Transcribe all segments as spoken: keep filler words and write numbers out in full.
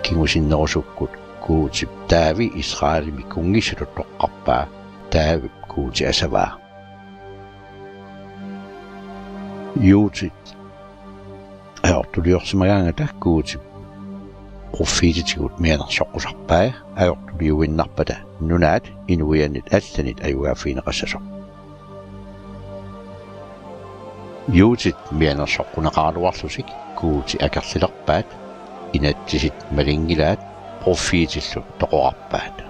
kingusinnerusukkut Guutip Daavi Israelimi kunngissatut toqqarpaa, Daavip Guuti asavaa. Juutit ajortuliorsimagaangata Guutip pruffiititigut mianersoqqusarpai, ajortuliuinnarpata nunaat inuiannit allanit ajugaaffigineqassasoq. Juutit mianersoqquneqaraluarlutik Guuti akerlilerpaat, inatsisit malinngilaat, pruffiitillu toqorarpaat.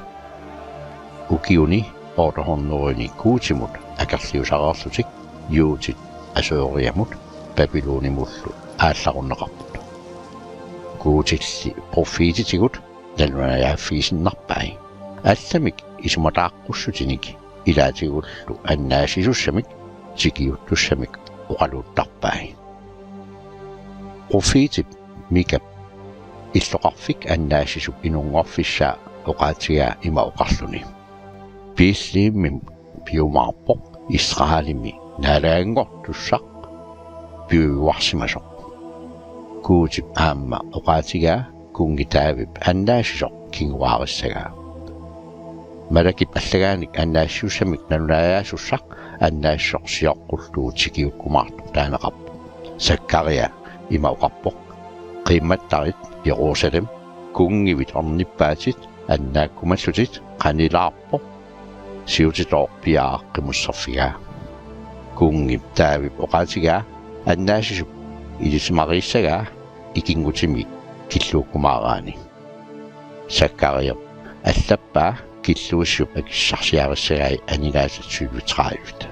Ukiuni otte hundredeni Guutimut akerliusareerlutik juutit Assyriamut Babylonimullu aallarunneqarput. Guutilli pruffiititigut nalunaajaaffigisinnaarpai. Allamik isumataaqqussutinik ilaatigullu annaassisussamik tikiuttussamik oqaluuttarpai. Pruffiitip Mikap illoqarfik annaassisup inunngorfissaa oqaatigaa ima oqarluni: Bethlehemimi piumaarpoq Israelimi naalaganngortussaq piujuarsimasoq. Guutip aamma oqaatigaa kunngi Daavip annaassisoq kinguaarissagaa. Malakip allagaanik annaassisussamik nalunaajaasussaq annaassisoq sioqqullugu tikiukkumaartoq taaneqarpoq. Sakaria ima oqarpoq: Qiimmattarit Jerusalem, kunngivit ornippaatit, annaakkumallutit qanilaarpoq, siutitooq piaaq qimusserfigaa. Kunngip Daavip oqaatigaa annaassisup ilisimariissagaa ikinngutimi killuukkumaaraani. Sakariap allappaa killuussisup akissarsiarissagai aningaasat syvogtredive.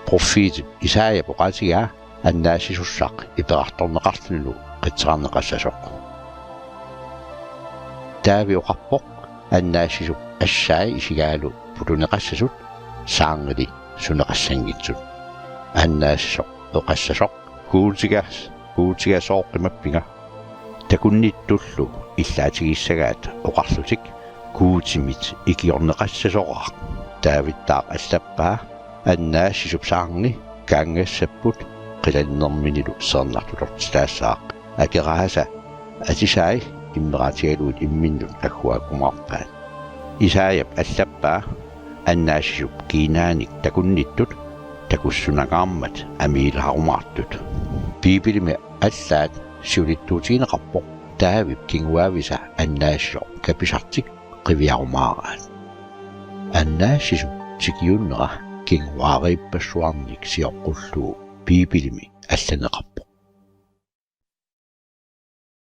Pruffiitip Esajap oqaatigaa annaassisussaq iperartorneqarlunilu qitseqarneqassasoq. Daavi oqarpoq annaassisup assai isigaalu putuneqassasut saarngili suneqassanngitsut. Annaassisoq oqassasoq: Guutiga, Guutiga, sooq qimappinga? Takunnittullu illaatigissagaat oqarlutik: Guutimit ikiorneqassasoraaq. Daavittaaq allappaa: Annaassisup saarngi kaanngassapput, qilannerminilu seernartutortitaassaaq. Akeraasa atisai immeraatigalugit imminnut agguaakkumaarpaat. Esajap allappaa annaassisup kiinaanik takunnittut takussunangaarmat amiilaarumaartut. Biibilimi allaat siulittuutigineqarpoq Daavip kinguaavisa annaassisoq kapisartik qiviarumaaraat. Annaassisup tikiunnera kinguaariippassuarnik sioqqullugu Biibilimi allaneqarpoq.